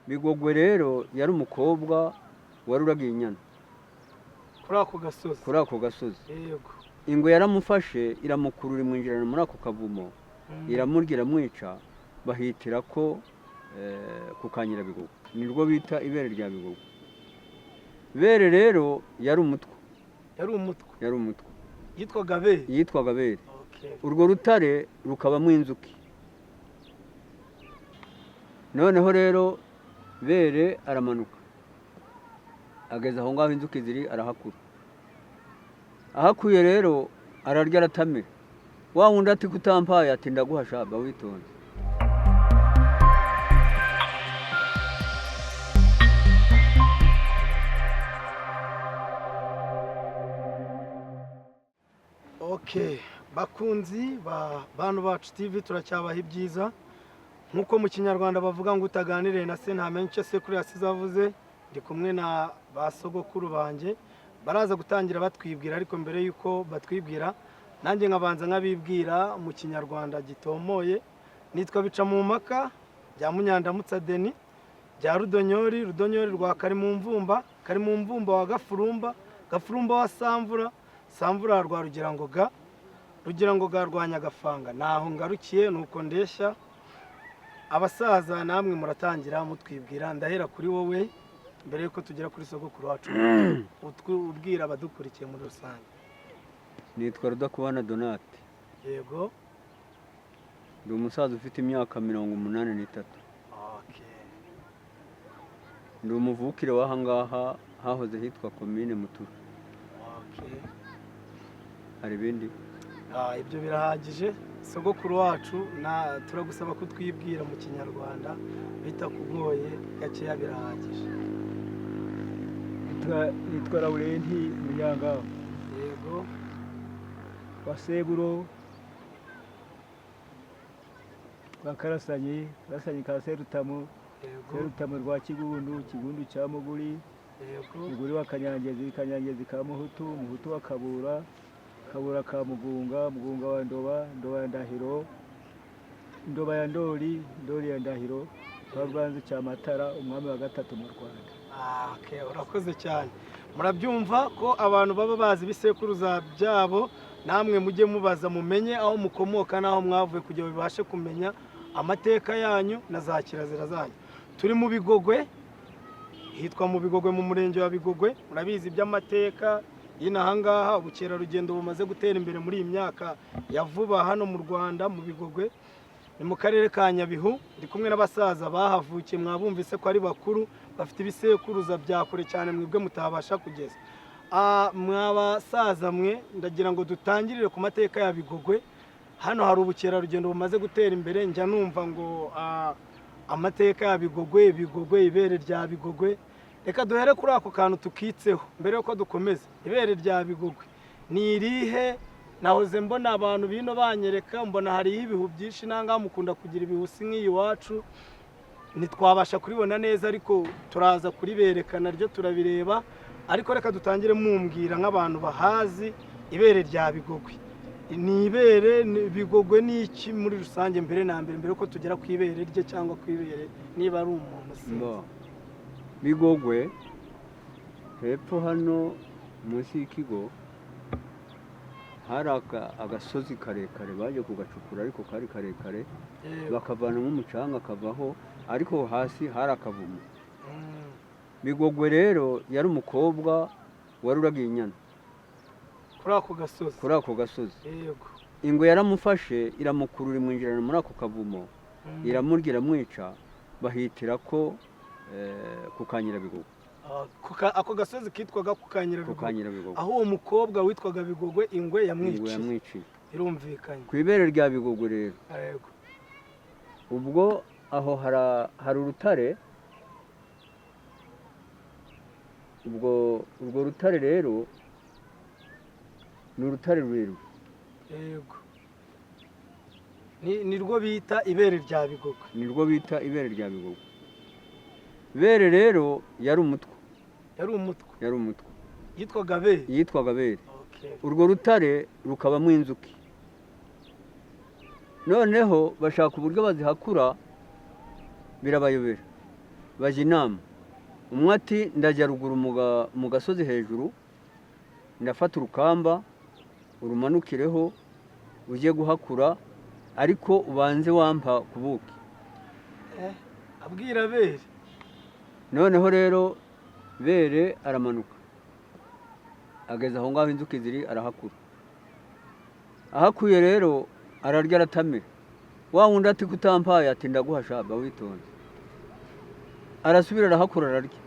Bigogwe rero yari umukobwa wari uragiye inyana kuri ako gasozi. Kuri ako gasozi. Yego. Ingwe yaramufashe, iramukurura, imwinjirana muri ako kavumo, iramurya, iramwica. Bahitira ko ku Kanyirabigogo nirwo bita ibere rya Bigogo. Bere rero yari umutwa. Yari umutwa. Yari umutwa. Yitwaga Bere. Yitwaga Bere. Urwo rutare rukabamo inzuki. Noneho rero Bere aramanuka, ageze aho ngaho inzuki ziri, arahakura. Ahakuye rero ararya, aratamira. Wa wundi ati: "Kutampaye?" Ati: "Ndaguha shaba, witonze." Okay, bakunzi ba Bantu Bacu TV, turacyabaha ibyiza. Nk'uko mu Kinyarwanda bavuga ngo utaganiriye na se ntamenya icyo sekuru yasize avuze. Ndi kumwe na ba sogokuru banjye, baraza gutangira batwibwira, ariko mbere y'uko batwibwira nanjye nkabanza nkabibwira mu Kinyarwanda gitomoye. Nitwa Bica mu mpaka bya Munyandamutsa Deni bya Rudonyori, Rudonyori rwa Karimumvumba, Karimumvumba wa Gafurumba, Gafurumba wa Samvura, Samvura rwa Rugirangoga, Rugirangoga rwa Nyagafanga. Naho ngarukiye nuko ndeshya. Abasaza, namwe muratangira mutwibwira. Ndahera kuri wowe mbere yuko tugera kuri sogokuru wacu, ubwira abadukurikiye muri rusange. Nitwa Rudakubana Donate. Yego. Ndi umusaza ufite imyaka 83. Ndi umuvukire w'aha ngaha hahoze hitwa Komine Mutura. Hari ibindi? Ah, ibyo birahagije. Sogokuru wacu, na turagusaba kutwibwira mu Kinyarwanda bitakugoye, gakeya birahagije. Nitwa Laurenti Munyangaho. Yego. Wa Seburo rwa Karasanyi, Karasanyi ka Serutamu. Yego. Serutamu rwa Kigundu, Kigundu cya Muguri. Yego. Muguri wa Kanyangezi, Kanyangezi ka Muhutu, Muhutu wa Kabura, Kabura ka Mugunga, Mugunga wa Ndoba, Ndoba ya Ndahiro, Ndoba ya Ndori, Ndori ya Ndahiro kwa Rwanzu cya Matara, umwami wa gatatu mu Rwanda. Ah, okay, urakoze cyane. Murabyumva ko abantu baba bazi ibisekuruza byabo. Namwe mujye mubaza mumenye aho mukomoka n'aho mwavuye, kugira ngo bibashe kumenya amateka yanyu na za kirazira zanyu. Turi mu Bigogwe, hitwa mu Bigogwe, mu murenge wa Bigogwe. Murabizi iby'amateka y'inaha ngaha, ubukerarugendo bumaze gutera imbere muri iyi myaka ya vuba hano mu Rwanda. Mu Bigogwe ni mu karere ka Nyabihu. Ndi kumwe n'abasaza bahavukiye, mwabumvise ko ari bakuru, bafite ibisekuruza bya kure cyane mwebwe mutabasha kugeza. Ah, mwa basaza mwe, ndagira ngo dutangirire ku mateka ya Bigogwe. Hano hari ubukerarugendo bumaze gutera imbere. Njya numva ngo amateka ya Bigogwe, Bigogwe, ibere rya Bigogwe. Reka duhere kuri ako kantu tukitseho mbere yuko dukomeza. Ibere rya Bigogwe ni irihe? Nahoze mbona abantu bino banyereka, mbona hariho ibihu byinshi. Nangaha mukunda kugira ibihu, si nk'iyi iwacu ntitwabasha kuribona neza, ariko turaza kuribereka naryo turabireba. Ariko reka dutangire mumbwira nk'abantu bahazi, ibere rya Bigogwe ni ibere Bigogwe ni iki muri rusange, mbere na mbere, mbere ko tugera ku ibere rye cyangwa ku ibere niba ari umuntu, sinzi. Mbo. Bigogwe hepfo hano munsi y'ikigo hari agasozi karekare baje kugacukura, ariko kari karekare, bakavanamo umucanga akavaho, ariko hasi hari akavumo. Bigogwe rero yari umukobwa wari uragiye inyana kuri ako gasozi. Kuri ako gasozi. Yego. Ingwe yaramufashe, iramukurura, imwinjirana muri ako kavumo, iramurya, iramwica. Bahitira ko ku Kanyirabigogo. Ah, ako gasozi kitwaga ku Ku Kanyirabigogo. Kanyirabigogo. Aho uwo mukobwa witwaga Bigogwe ingwe Ingwe yamwiciye. Yamwiciye. Birumvikanye. Ku ibere rya Bigogwe rero, Yego. ubwo aho hari urutare. Ubwo urwo rutare rero ni urutare rurerure. Yego, ni rwo bita ibere rya Bigogwe. Ni rwo bita ibere rya Bigogwe. Bere rero yari umutwa. Yari umutwa. Yari umutwa. Yitwaga Bere. Yitwaga Bere. Urwo rutare rukabamo inzuki. Noneho bashaka uburyo bazihakura, birabayobera. Bajya inama, umwe ati: "Ndajya ruguru mu gasozi hejuru, ndafata urukamba urumanukireho ujye guhakura, ariko ubanze wampa ku buki." Abwira Bere. Noneho rero Bere aramanuka, ageze aho ngaho inzuki ziri, arahakura. Ahakuye rero ararya, aratamira. Wa wundi ati: "Kutampaye?" Ati: "Ndaguha shaba, witonze." Arasubira arahakura, ararya.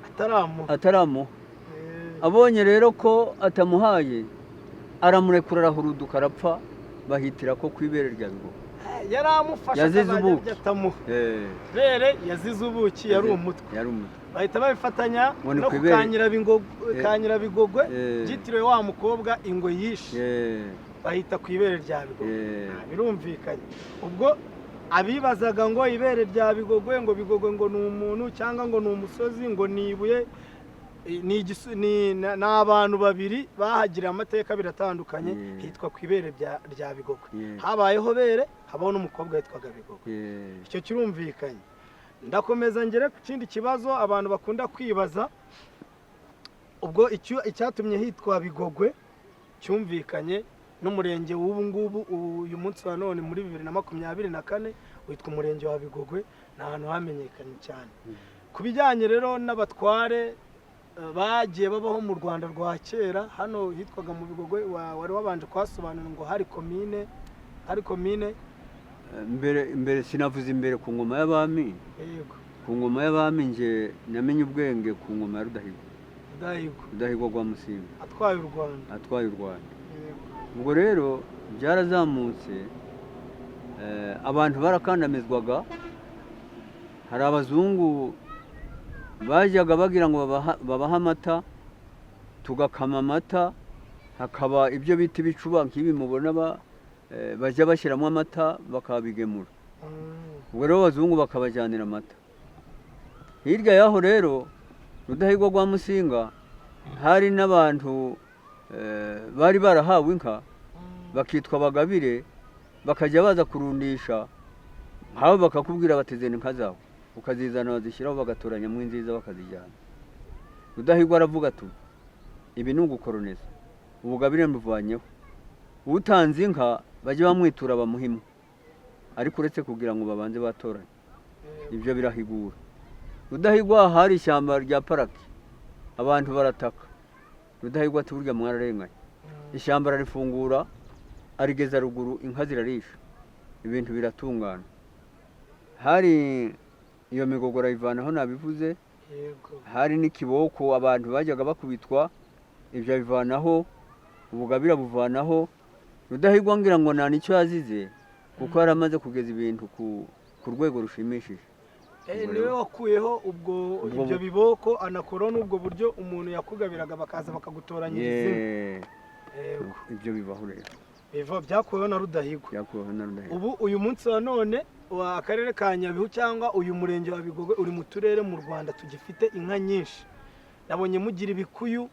Ataramuha. Ataramuha. Abonye rero ko atamuhaye, aramurekura, arahuruduka, arapfa. Bahitira ko ku ibere rya Bigogo. Yari amufashe Yazize akazajya ubuki. arya atamuha. Bere yazize ubuki, yari umutwe. Yari umutwe. Bahita babifatanya Ngo ni no ku ibere. Kanyirabigogwe, byitiriwe wa mukobwa ingwe yishe. Bahita ku ibere rya Bigogwe. Birumvikanye. Ubwo abibazaga ngo ibere rya Bigogwe, ngo Bigogwe ngo ni umuntu cyangwa ngo ni umusozi, ngo ni ibuye, ni abantu babiri bahagiriye amateka, biratandukanye. Hitwa ku ibere rya Bigogwe. Habayeho Bere, habaho n'umukobwa witwaga Bigogwe. Icyo kirumvikanye. Ndakomeza ngere ku kindi kibazo abantu bakunda kwibaza. Ubwo icyatumye hitwa Bigogwe cyumvikanye, n'umurenge w'ubu ngubu, uyu munsi wa none muri 2024 witwa umurenge wa Bigogwe, ni ahantu hamenyekanye cyane. Ku bijyanye rero n'abatware bagiye babaho mu Rwanda rwa kera, hano hitwaga mu Bigogwe, wari wabanje kuhasobanura ngo hari komine. Mbere sinavuze imbere ku ngoma y'abami. Yego. Ku ngoma y'abami, nje namenye ubwenge ku ngoma ya Rudahigwa. Rudahigwa. Rudahigwa rwa Musinga. Atwaye u Rwanda. Atwaye u Rwanda. Yego. Ubwo rero byarazamutse, abantu barakandamizwaga. Hari abazungu bajyaga bagira ngo babahe amata, tugakama amata, hakaba ibyo bita ibicuba nk'ibi mubona, bajya bashyiramo amata bakabigemura. Ubwo rero abazungu bakabajyanira amata. Hirya y'aho rero, Rudahigwa rwa Musinga, hari n'abantu bari barahawe inka, bakitwa abagabire, bakajya baza kurundisha nkawe, bakakubwira bati: "Zana inka zawe," ukazizana, bazishyiraho, bagatoranyamo inziza bakazijyana. Rudahigwa aravuga ati: "Ibi ni ugukoroneza, ubugabire mbuvanyeho, utanze inka bajye bamwitura bamuha imwe, ariko uretse kugira ngo babanze batoranye." Ibyo birahigura Rudahigwa. Hari ishyamba rya paraki, abantu barataka. Rudahigwa ati: "Burya mwararenganye." Ishyamba ararifungura, arigeza ruguru, inka zirarisha, ibintu biratungana. Hari iyo migogo arayivanaho, nabivuze. Yego. Hari n'ikiboko abantu bajyaga bakubitwa, ibyo abivanaho, ubugabire abuvanaho. Rudahigwa ngira ngo nta nicyo yazize, kuko yari amaze kugeza ibintu ku rwego rushimishije. Ubwo Niwe rero wakuyeho ubwo Ubwo ibyo biboko, anakuraho n'ubwo buryo umuntu yakugabiraga bakaza bakagutoranyiriza inka. Yego. Ibyo bibaho rero. Biva byakuweho na Rudahigwa. Byakuweho na Rudahigwa. Ubu uyu munsi wa none akarere ka Nyabihu cyangwa uyu murenge wa Bigogwe uri mu turere mu Rwanda tugifite inka nyinshi. Nabonye mugira ibikuyu,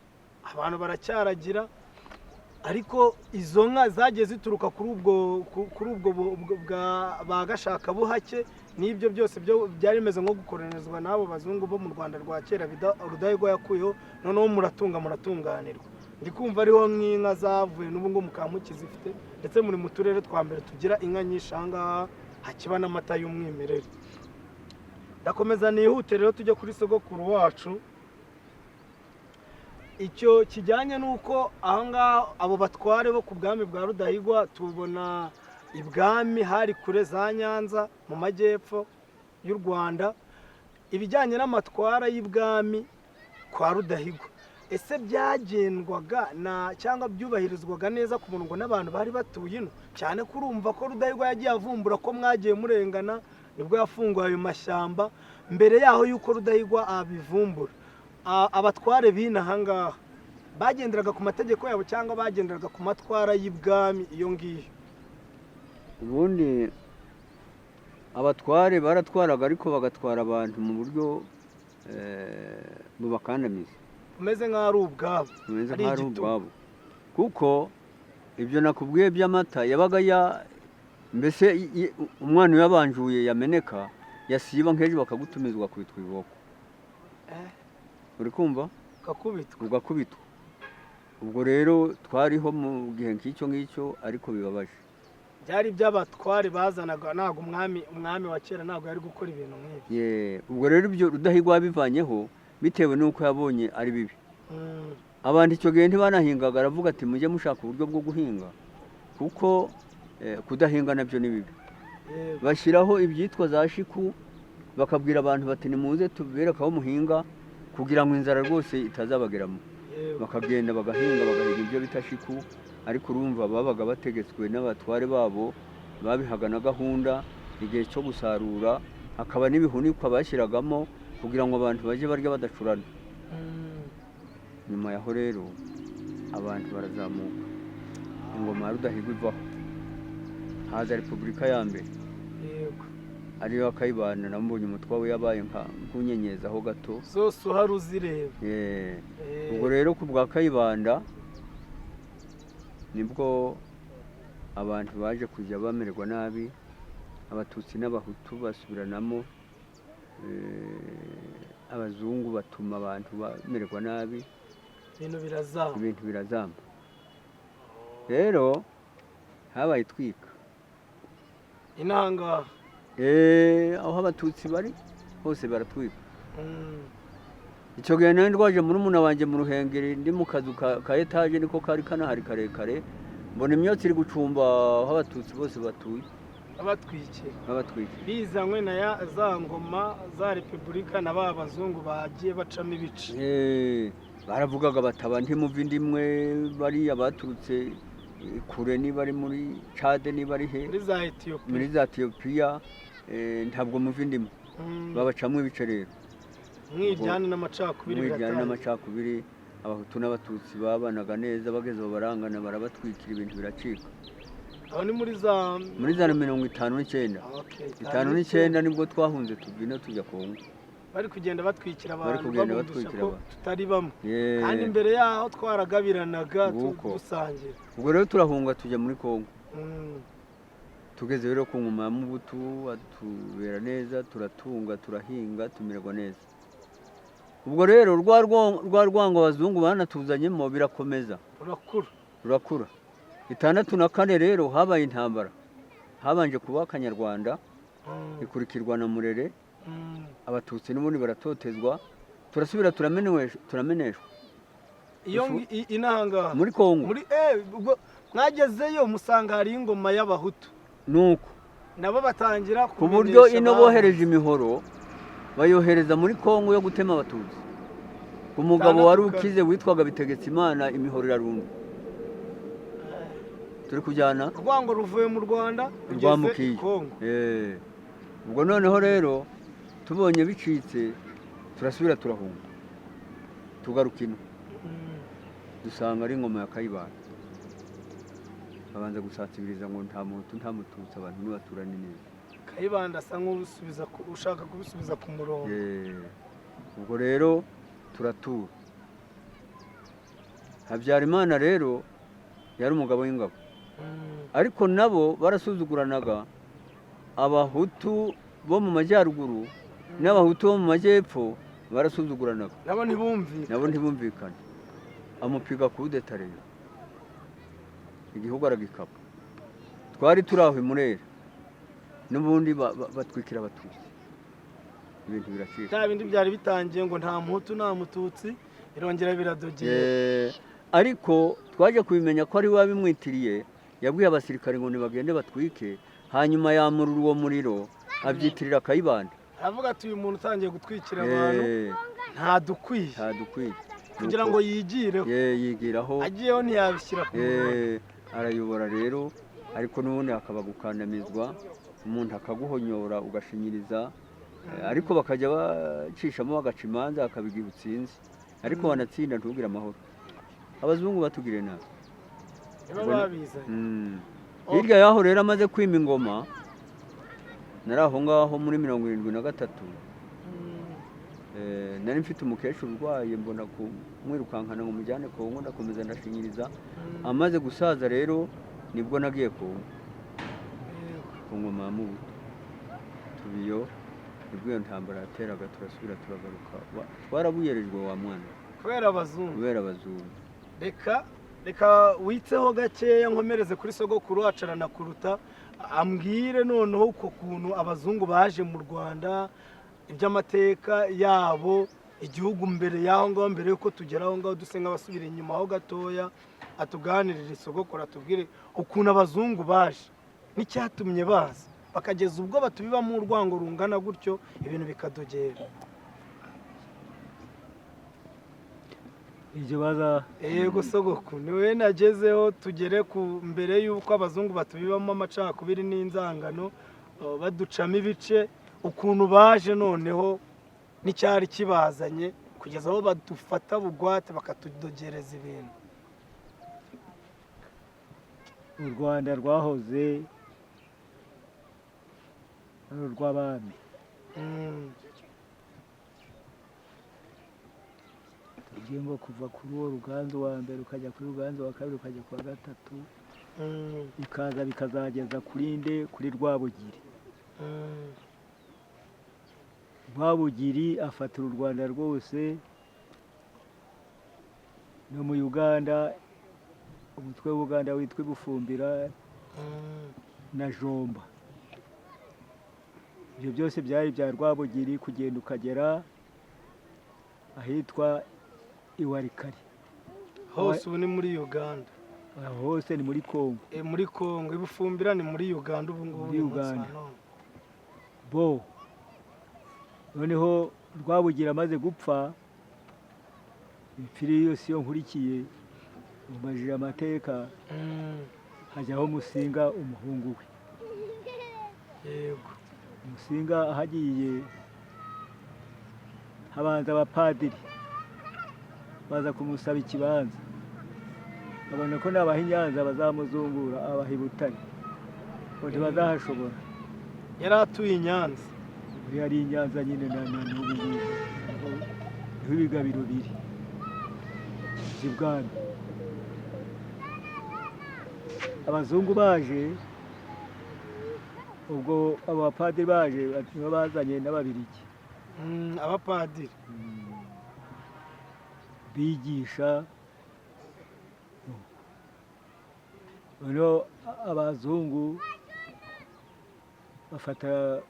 abantu baracyaragira, ariko izo nka zagiye zituruka kuri ubwo bwa ba gashakabuhake n'ibyo byose byo byari bimeze nko gukoronizwa n'abo bazungu bo mu Rwanda rwa kera Rudahigwa yakuyeho. Noneho muratunga, muratunganirwa. Ndi kumva ariho nk'inka zavuye, n'ubu ngubu mukaba mukizifite, ndetse muri mu turere twa mbere tugira inka nyinshi aha ngaha, hakiba n'amata y'umwimerere. Ndakomeza nihute rero tujye kuri sogokuru wacu. Icyo kijyanye n'uko aha ngaha abo batware bo ku bwami bwa Rudahigwa, tubona ibwami hari kure za Nyanza mu majyepfo y'u Rwanda. Ibijyanye n'amatwara y'ibwami kwa Rudahigwa, ese byagendwaga na cyangwa byubahirizwaga neza ku murongo n'abantu bari batuye ino? Cyane ko urumva ko Rudahigwa yagiye avumbura ko mwagiye murengana, nibwo yafunguye ayo mashyamba. Mbere yaho y'uko Rudahigwa abivumbura, abatware b'ino aha ngaha bagenderaga ku mategeko yabo cyangwa bagenderaga ku matwara y'ibwami iyo ngiyo? Ubundi abatware baratwaraga, ariko bagatwara abantu mu buryo bubakandamiza. Bumeze nk'aho ari ubwabo. Bumeze Ari nk'aho ari igitugu. ubwabo, kuko ibyo nakubwiye by'amata yabaga ya mbese umwana uyabanjuye yameneka. Yasiba nk'ejo bakagutumiza ugakubitwa ibiboko. Uri kumva? Ugakubitwa. Ugakubitwa. Ubwo rero twariho mu gihe nk'icyo ngicyo, ariko bibabaje. Byari iby'abatware bazanaga, ntabwo umwami wa kera ntabwo yari gukora ibintu nk'ibi. Ye, ubwo rero ibyo Rudahigwa yabivanyeho bitewe n'uko yabonye ari bibi. Abantu icyo gihe ntibanahingaga, aravuga ati: "Mujye mushaka uburyo bwo guhinga, kuko kudahinga nabyo ni bibi." Bashyiraho ibyitwa za shiku, bakabwira abantu bati: "Nimuze tubereke aho muhinga, kugira ngo inzara rwose itazabageramo." Bakagenda bagahinga, bagahinga ibyo bita shiku. Ariko urumva babaga bategetswe n'abatware babo, babihaga na gahunda, igihe cyo gusarura, hakaba n'ibihunikwa bashyiragamo kugira ngo abantu bajye barya badacurana. Nyuma yaho rero abantu barazamuka, ingoma ya Rudahigwa ivaho, haza repubulika ya mbere, ariyo Kayibanda. Namubonye umutwa we yabaye nka nkunyenyezaho gato. Zose uhari uzireba. Ubwo rero ku bwa Kayibanda nibwo abantu baje kujya bamererwa nabi, Abatutsi n'Abahutu basubiranamo. Abazungu batuma abantu bamererwa nabi. Ibintu birazamba. Ibintu birazamba. Rero habaye itwika. Intangaha? Aho Abatutsi bari hose baratwika. Icyo gihe nari ndwaje murumuna wanjye mu Ruhengeri, ndi mu kazu ka etaje, niko kari kanahari karekare, mbona imyotsi iri gucumba aho Abatutsi bose batuye. Abatwikira. Babatwikira. Bizanywe na ya za ngoma za repubulika na ba bazungu bagiye bacamo ibice. Baravugaga bataba ntimuva inda imwe, bariya baturutse kure, niba ari muri Cade, niba ari he, muri za Etiyopiya, muri za Etiyopiya, ntabwo muva inda imwe. Babacamo ibice rero. Umwiryane n'amacakubiri. Umwiryane Biratangira. n'amacakubiri. Abahutu n'Abatutsi babanaga neza, bageze aho barangana, barabatwikira, ibintu biracika. Aho ni muri za Muri za 59. Okay, 59 nibwo twahunze, tuva ino tujya Kongo. Bari kugenda batwikira Bari abantu, kugenda babumvisha batwikira ko abantu. tutari bamwe, kandi imbere yaho twaragabiranaga, Nguko. dusangira. Ubwo rero turahunga tujya muri Kongo. Tugeze rero ku ngoma ya Mubutu, atubera neza, turatunga, turahinga, tumererwa neza. Ubwo rero rwa rwango abazungu banatuzanyemo birakomeza. Urakura. Rurakura. 64 rero habaye intambara, habanje kuba Akanyarwanda, ikurikirwa na Murere. Abatutsi n'ubundi baratotezwa, turasubira turameneshwa. Iyo inahangaha? Muri Kongo. Muri ubwo mwagezeyo musanga hari ingoma y'Abahutu? Nuko. Nabo batangira Ku buryo kumenyesha ino abandi. bohereje imihoro, bayohereza muri Kongo yo gutema Abatutsi, ku mugabo wari 64. ukize witwaga Bitegetse Imana, imihoro irarundwa, turi kujyana. Urwango ruvuye mu Rwanda rugeze Rwamukiye. i Kongo. Ubwo noneho rero tubonye bicitse, turasubira turahunga, tugaruka ino, dusanga ari ingoma ya Kayibanda. Babanza gusansibiriza ngo nta Muhutu nta Mututsi, abantu ntibaturane neza. Kayibanda asa nk'usubiza ushaka kubisubiza ku murongo. Ubwo rero turatura. Habyarimana rero yari umugabo w'ingabo, ariko nabo barasuzuguranaga. Abahutu bo mu majyaruguru n'Abahutu bo mu majyepfo barasuzuguranaga. Nabo ntibumvikane. Nabo ntibumvikane. Amupiga kudeta rero, igihugu aragikaba. Twari turi aho i Murera, n'ubundi batwikira Abatutsi, ibintu biracika. Bya bindi byari bitangiye ngo nta Muhutu nta Mututsi, birongera biradogera. Ariko twaje kubimenya ko ari we wabimwitiriye. Yabwiye abasirikare ngo nibagende batwike, hanyuma yamurura uwo muriro, abyitirira Kayibanda. Aravuga ati: "Uyu muntu utangiye gutwikira abantu ntadukwiye." Ntadukwiye. Kugira ngo yigireho. Yigiraho. Agiyeho ntiyabishyira ku murongo. Arayobora rero, ariko n'ubundi hakaba gukandamizwa, umuntu akaguhonyora ugashinyiriza. Ariko bakajya bacishamo bagaca imanza, hakaba igihe utsinze, ariko wanatsinda ntugire amahoro. Abazungu batugiriye nabi. Nibo babizanye. Hirya y'aho rero, amaze kwima ingoma, nari aho ngaho muri 73. Nari mfite umukecuru urwaye, mbona kumwirukankana ngo mujyane Kongo, ndakomeza ndashinyiriza. Amaze gusaza rero nibwo nagiye Kongo, ku ngoma ya Mubutu, tubiyo. Nibwo iyo ntambara yateraga, turasubira turagaruka. Twarabuyerijwe wa mwana we, Kubera abazungu. Kubera abazungu. Reka witseho gakeya, nkomereze kuri sogokuru wacu, aranakuruta, ambwire noneho uko kuntu abazungu baje mu Rwanda, iby'amateka yabo, igihugu mbere y'aho ngaho, mbere y'uko tugera aho ngaho, duse nk'abasubira inyuma ho gatoya, atuganirire sogokuru, atubwire ukuntu abazungu baje n'icyatumye baza, bakageza ubwo batubibamo urwango rungana gutyo, ibintu bikadogera. Ibyo baza. Yego sogokuru, niwe nagezeho. Tugere ku mbere y'uko abazungu batubibamo amacakubiri n'inzangano, baducamo ibice, ukuntu baje noneho n'icyari kibazanye, kugeza aho badufata bugwate bakatudogereza ibintu. U Rwanda rwahoze ari urw'abami. Tuvuge ngo kuva kuri uwo Ruganzu wa mbere, ukajya kuri Ruganzu wa kabiri, ukajya ku wa gatatu, bikaza bikazageza kuri nde? Kuri Rwabugiri. Rwabugiri afatira u Rwanda rwose no mu Uganda, umutwe w'Uganda witwa Ibufumbira na Jomba. Ibyo byose byari ibya Rwabugiri, kugenda ukagera ahitwa Iwarikari. Hose ubu ni muri Uganda. Aho hose ni muri Kongo. E, muri Kongo. Ibufumbira ni muri Uganda ubu ngubu. Muri Uyu munsi wa Uganda. none. Bo noneho Rwabugiri amaze gupfa, imfiri yose iyo nkurikiye mumajije amateka, hajyaho Musinga umuhungu we. Musinga ahagiye, habanza abapadiri baza kumusaba ikibanza, babona ko nabaha i Nyanza bazamuzungura, abaha i Butare ngo ntibazahashobora. Yari atuye i Nyanza. Ubu yari i Nyanza nyine na n'ubu ngubu niho ibigabiro biri by'ibwami. Abazungu baje, ubwo abo bapadiri baje nibo bazanye n'Ababirigi. Abapadiri. Bigisha. Noneho abazungu bafata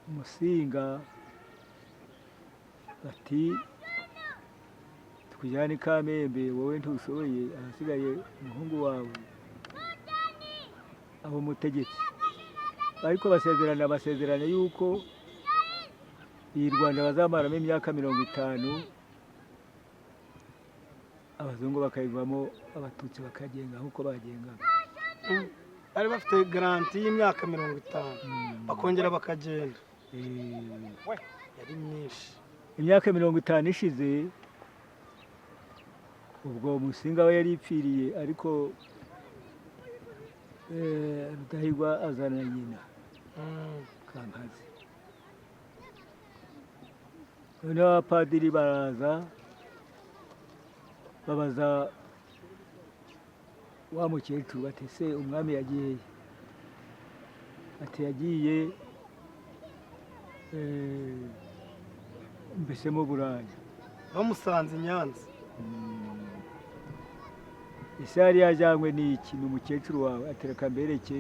Musinga, bati: "Tukujyane i Kamembe, wowe ntushoboye, ahasigaye umuhungu wawe aba umutegetsi." Ariko basezerana amasezerano y'uko iyi Rwanda bazamaramo imyaka 50, abazungu bakayivamo, Abatutsi bakagenga nk'uko bagengaga. Bari bafite garantie y'imyaka 50, bakongera bakagenda. Yari myinshi. Imyaka 50 ishize, ubwo Musinga we yari ipfiriye, ariko Rudahigwa azana nyina Kankazi. Noneho abapadiri baraza babaza wa mukecuru bati: "Se umwami yagiye he?" Ati: "Yagiye mbese mu Burayi." Bamusanze i Nyanza. Ese yari yajyanywe n'iki? Ni umukecuru wawe. Atereka mbereke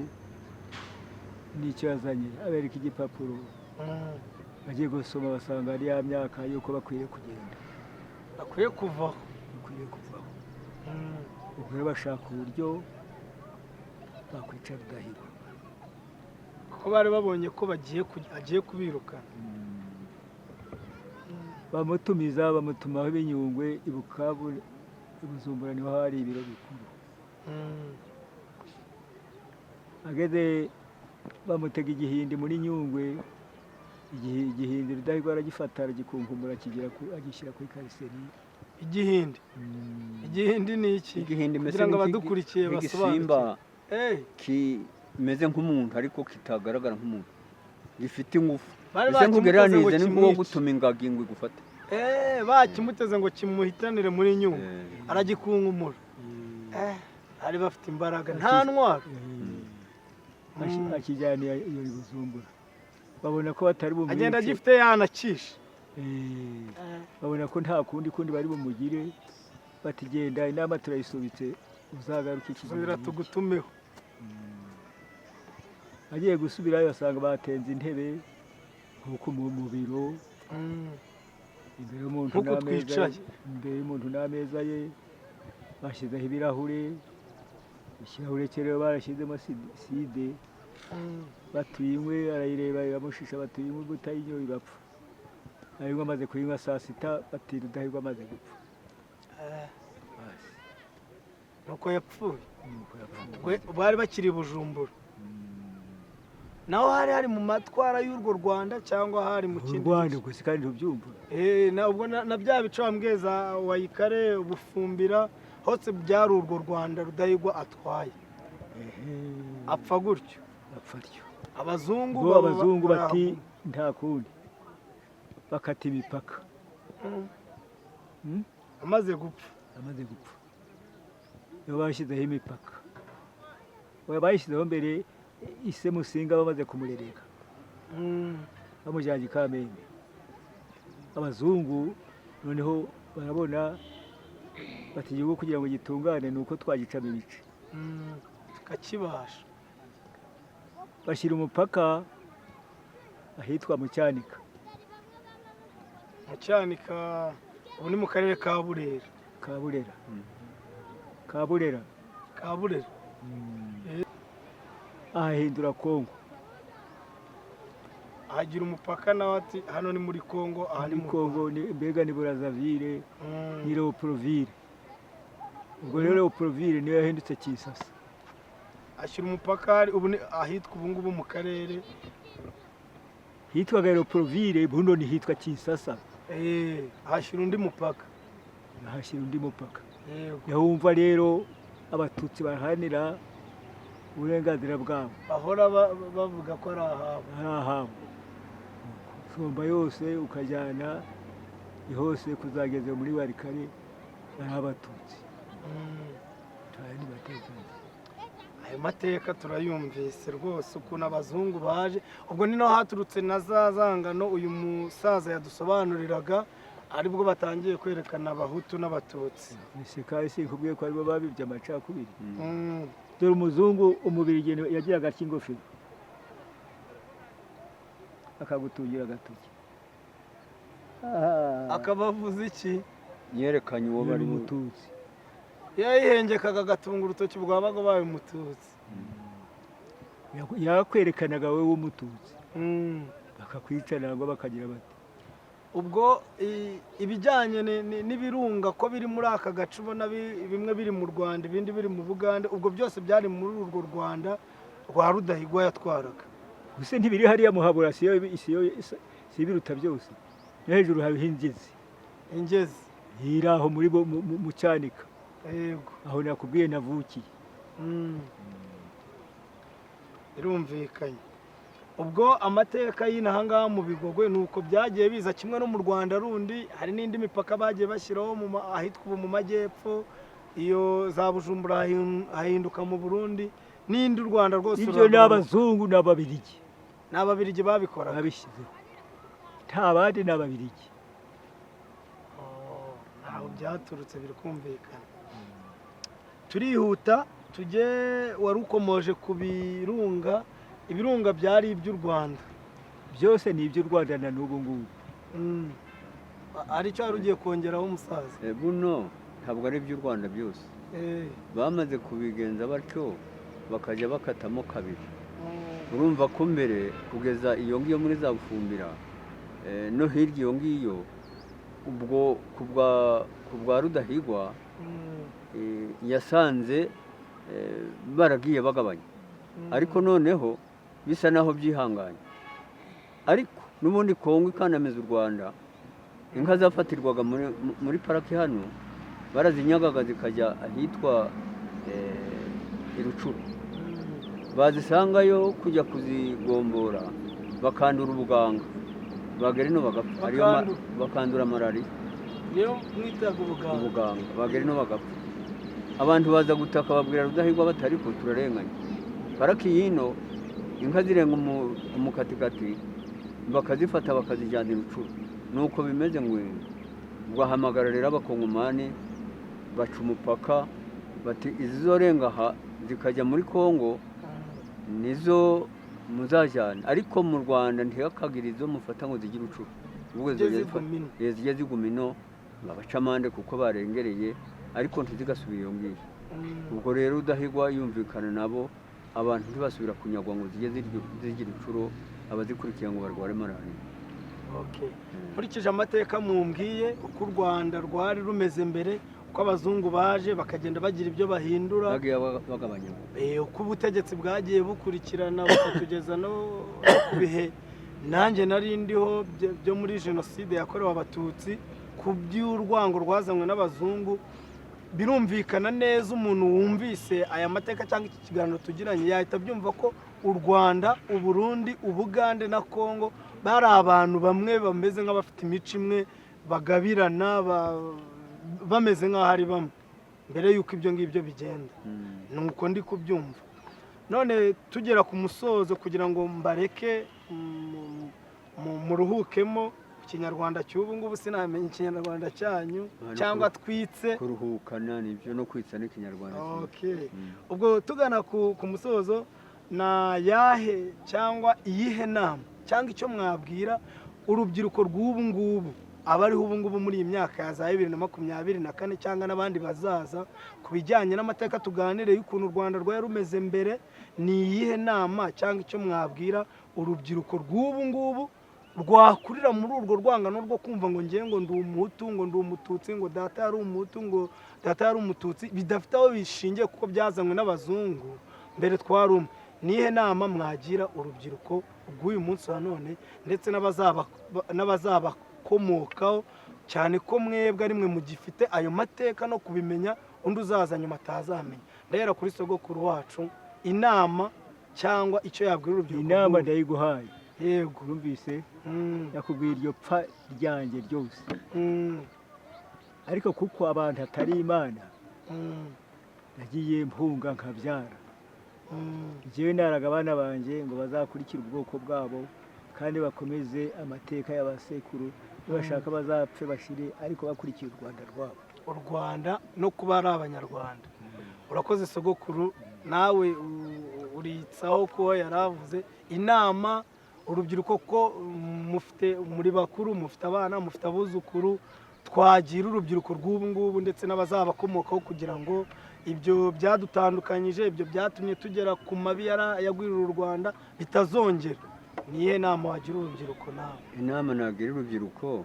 n'icyo yazanye, abereka igipapuro. Bagiye gusoma basanga ari ya myaka y'uko bakwiye kugenda. Bakwiye kuvaho. Bakwiye kuvaho. Ubwo rero bashaka uburyo bakwica Rudahigwa. Kuko bari babonye ko bagiye agiye kubirukana. Bamutumiza, bamutumaho ibinyungwe i Bukavu, i Bujumbura niho hari ibiro bikuru. Ageze bamutega igihindi muri Nyungwe, igihindi Rudahigwa aragifata, aragikunkumura, agishyira kuri kariseri. Igihindi? Igihindi ni iki? Igihindi mbese Kugira ngo ni abadukurikiye nk'igisimba basobanukirwe. kimeze nk'umuntu ariko kitagaragara nk'umuntu, gifite ingufu. Bari Mbese bakimuteze ngo nkugereranyirize ni nk'uwo kimwice. gutuma ingagi ngo igufate. Bakimuteze ngo kimuhitanire muri Nyungwe, aragikunkumura. Bari bafite imbaraga, nta ntwaro. Akijyana iyo i Bujumbura. Babona ko batari bumwice. Agenda agifite yanakishe. Babona ko nta kundi kundi bari bumugire, bati genda, inama turayisubitse, uzagaruke iki gihe Subira n'iki." tugutumeho. Agiye gusubirayo asanga batenze intebe nk'uko mu biro, imbere y'umuntu Nk'uko n'ameza ye, twicaye. imbere y'umuntu n'ameza ye, bashyizeho ibirahure. Ikirahure cye rero barashyizemo acide. Batuyinywe, arayireba iramushisha. Batuyinywe, utayinywa igapfa. Ayinywa, amaze kuyinywa saa 6, bati Rudahigwa amaze gupfa. Basi. Nuko yapfuye. Nuko yapfuye. Bari bakiri i Bujumbura, naho hari mu matwara y'urwo Rwanda cyangwa hari mu U kindi Rwanda gice? Gusa kandi ntubyumva. Ubwo na bya bice wambwiye za Wayikare, Bufumbira, hose byari urwo Rwanda Rudahigwa atwaye. Apfa gutyo. Apfa atyo. Abazungu Ubwo baba abazungu bati barahaguma. Nta kundi, bakata imipaka. Amaze gupfa. Amaze gupfa nibo bashyizeho imipaka. Oya, bayishyizeho mbere, ise Musinga bamaze kumurereka, bamujyanye i Kamembe. Abazungu noneho barabona bati igihugu kugira ngo gitungane ni uko twagicamo ibice. Tukakibasha. Bashyira umupaka ahitwa mu Cyanika. Mu Cyanika, ubu ni mu karere ka Burera. Ka Burera. Ka Burera. Ka Burera. Ahahindura Kongo. Hagira umupaka nawe ati hano ni muri Kongo, aha ni Muri mu Kongo mbega ni Brazzaville, ni Leopoldville. Ubwo rero Leopoldville niyo yahindutse Kinshasa. Ashyira umupaka hari ubu ni ahitwa ubu ngubu mu karere. Hitwaga Leopoldville, buno ni hitwa Kinshasa. Ahashyira undi mupaka. Ahashyira undi mupaka. Yego. Niho wumva rero Abatutsi baharanira uburenganzira bwabo. Bahora bavuga ko ari ahabo. Ari ahabo. Somba yose ukajyana hose kuzageza muri Warikare ari Abatutsi. Nta yandi mateka. Ayo mateka turayumvise rwose, ukuntu abazungu baje. Ubwo ni naho haturutse na za zangano uyu musaza yadusobanuriraga, aribwo batangiye kwerekana Abahutu n'Abatutsi. Ese kandi sinkubwiye ko aribo babibye amacakubiri? Mm. Dore umuzungu, Umubirigi, yagiraga atya ingofero akagutungira agatoki. Akaba avuze iki? Yerekanye uwo Uyu bari ni Umututsi. Yayihengekaga agatunga urutoki, bwabaga baye Umututsi. Yakwerekanaga wowe w'Umututsi, bakakwica nangwa bakagira bati. Ubwo ibijyanye n'ibirunga ko biri muri aka gace, ubona bimwe biri mu Rwanda, ibindi biri mu Bugande, ubwo byose byari muri urwo Rwanda rwa Rudahigwa yatwaraga? Gusa ntibiri hariya Muhabura, siyo si ibiruta byose? No hejuru hariho ingezi. Ingezi. Iri aho muri mu Cyanika. Yego. Aho nakubwiye navukiye. Birumvikanye. Ubwo amateka y'inaha ngaha mu Bigogwe ni uko byagiye biza, kimwe no mu Rwanda rundi hari n'indi mipaka bagiye bashyiraho ahitwa ubu mu majyepfo, iyo za Bujumbura hahinduka mu Burundi, n'indi u Rwanda rwose Ibyo ni ruragabanuka. Abazungu n'Ababirigi. Ni Ababirigi babikoraga. Babishyizeho, nta bandi, ni Ababirigi. Oh, ntaho byaturutse, biri kumvikana. Turihuta tujye, wari ukomoje ku birunga, ibirunga byari iby'u Rwanda. Byose ni iby'u Rwanda na n'ubu ngubu. Hari icyo wari ugiye kongeraho, umusaza? Buno ntabwo ari iby'u Rwanda byose. Bamaze kubigenza batyo, bakajya bakatamo kabiri. Urumva ko mbere kugeza iyo ngiyo muri za Bufumbira, no hirya iyo ngiyo, ubwo ku bwa Rudahigwa, yasanze baragiye bagabanya, ariko noneho bisa naho byihanganye. Ariko n'ubundi Kongo ikandamiza u Rwanda. Inka zafatirwaga muri paraki hano barazinyagaga zikajya ahitwa i Rucuru. Bazisangayo kujya kuzigombora bakandura ubuganga, bagera ino bagapfa. Ariyo Bakandura. Bakandura malariya. Niyo mwitaga ubuganga. Ubuganga, bagera ino bagapfa. Abantu baza gutaka, babwira Rudahigwa bati ariko turarenganye, paraki y'ino inka zirenga umukatikati. Bakazifata bakazijyana i Rucuru. Nuko bimeze ngo bahamagara rero Abakongomani, baca umupaka, bati izizorenga aha zikajya muri Kongo nizo muzajyana, ariko mu Rwanda ntihakagire izo mufata ngo zigire Rucuru. Ubwo Zijye zizajya ziguma ino. Zijye ziguma ino, babaca amande kuko barengereye, ariko ntizigasubire iyo ngiyo. Ubwo rero Rudahigwa yumvikana nabo, abantu ntibasubira kunyagwa ngo zijye zigira incuro, abazikurikiye ngo barware malariya. Okay. Nkurikije amateka mumbwiye, uko u Rwanda rwari rumeze mbere, uko abazungu baje bakagenda bagira ibyo bahindura, bagiye bagabanya, uko ubutegetsi bwagiye bukurikirana bukatugeza no ku bihe nanjye nari ndiho byo muri Jenoside yakorewe Abatutsi, ku by'urwango rwazanywe n'abazungu, birumvikana neza. Umuntu wumvise aya mateka cyangwa iki kiganiro tugiranye yahita abyumva ko u Rwanda, Uburundi, Ubugande na Kongo bari abantu bamwe, bameze nk'abafite imico imwe, bagabirana, bameze nk'aho ari bamwe mbere y'uko ibyo ngibyo bigenda. Nuko ndi kubyumva. None tugera ku musozo, kugira ngo mbareke muruhukemo Ikinyarwanda cy'ubu ngubu, sinamenya Ikinyarwanda cyanyu cyangwa twitse. Kuruhukana nibyo, no kwitsa n'Ikinyarwanda kimwe. Okay. Ubwo tugana ku musozo, na yahe cyangwa iyihe nama cyangwa icyo mwabwira urubyiruko rw'ubu ngubu, abariho ubu ngubu muri iyi myaka ya za 2024 cyangwa n'abandi bazaza, ku bijyanye n'amateka tuganire y'ukuntu u Rwanda rwari rumeze mbere? Ni iyihe nama cyangwa icyo mwabwira urubyiruko rw'ubu ngubu rwakurira muri urwo rwangano rwo kumva ngo ngiye ngo ndi Umuhutu, ngo ndi Umututsi, ngo data yari Umuhutu, ngo data yari Umututsi, bidafite aho bishingiye kuko byazanywe n'abazungu? Mbere twari umwe. Nihe nama mwagira urubyiruko rw'uyu munsi wa none ndetse n'abazabakomokaho, cyane ko mwebwe ari mwe mugifite ayo mateka no kubimenya, undi uzaza nyuma atazamenya? Ndahera kuri sogokuru wacu, inama cyangwa icyo yabwira urubyiruko Inama rw'ubu. ndayiguhaye. Yego. Urumvise? Nakubwiye iryo pfa ryanjye ryose, ariko kuko abantu atari Imana, nagiye mpunga nkabyara. Njyewe naraga abana banjye ngo bazakurikire ubwoko bwabo kandi bakomeze amateka y'abasekuru. Nibashaka bazapfe bashire, ariko bakurikiye u Rwanda rwabo. U Rwanda no kuba ari Abanyarwanda. Urakoze sogokuru. Nawe uritsaho kuba yaravuze inama urubyiruko, ko mufite, muri bakuru, mufite abana, mufite abuzukuru. Twagira urubyiruko rw'ubu ngubu ndetse n'abazabakomokaho, kugira ngo ibyo byadutandukanyije, ibyo byatumye tugera ku mabi yagwirira u Rwanda bitazongera. Niyihe nama wagira urubyiruko nawe? Inama nagira urubyiruko,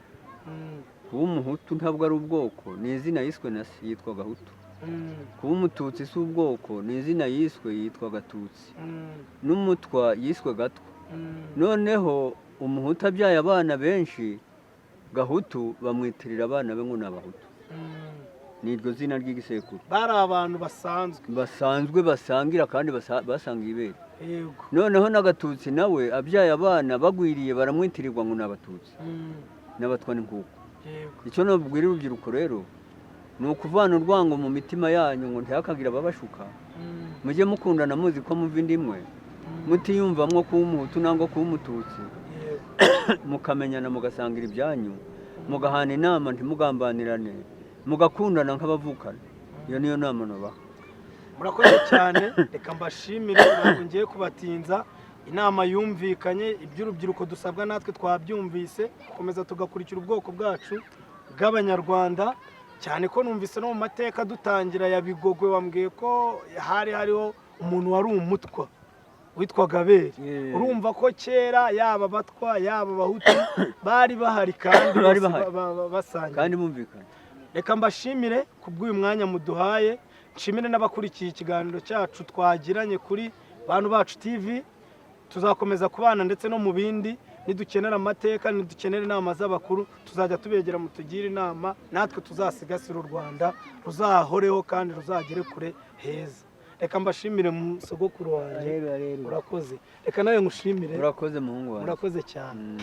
kuba Umuhutu ntabwo ari ubwoko, ni izina yiswe na se, yitwa Gahutu. Kuba Umututsi si ubwoko, ni izina yiswe, yitwa Gatutsi. N'Umutwa yiswe Gatwa. Noneho Umuhutu abyaye abana benshi, Gahutu bamwitirira abana be ngo ni Abahutu. Ni iryo zina ry'igisekuru. Bari abantu basanzwe. Basanzwe, basangira kandi basangiye ibere. Noneho n'Agatutsi nawe abyaye abana bagwiriye, baramwitirirwa ngo ni Abatutsi. N'Abatwa ni nkuko. Icyo nabwira urubyiruko rero ni ukuvana urwango mu mitima yanyu, ngo ntihakagire ababashuka. Mujye mukundana muzi ko muva inda imwe, mutiyumvamwo kuba Umuhutu nangwa kuba Umututsi. Mukamenyana, mugasangira ibyanyu, mugahana inama, ntimugambanirane, mugakundana nk'abavukana. Iyo niyo nama nabaha. Murakoze cyane, reka mbashimire, ntabwo ngiye kubatinza. Inama yumvikanye, iby'urubyiruko dusabwa natwe twabyumvise, gukomeza tugakurikira ubwoko bwacu bw'Abanyarwanda, cyane ko numvise no mu mateka dutangira ya Bigogwe wambwiye ko hari hariho umuntu wari Umutwa witwaga Abeli. Urumva ko kera yaba Abatwa, yaba Abahutu bari bahari kandi Bari bose bahari. basangiye. Kandi bumvikana. Reka mbashimire ku bw'uyu mwanya muduhaye, nshimire n'abakurikiye ikiganiro cyacu twagiranye kuri Bantu Bacu TV. Tuzakomeza kubana ndetse no mu bindi. Nidukenera amateka, nidukenera inama z'abakuru, tuzajya tubegera mutugire inama, natwe tuzasigasire u Rwanda ruzahoreho kandi ruzagere kure heza. Reka mbashimire, sogokuru wanjye. Rero rero. Urakoze. Reka nawe ngushimire. Urakoze, muhungu wanjye. Murakoze cyane.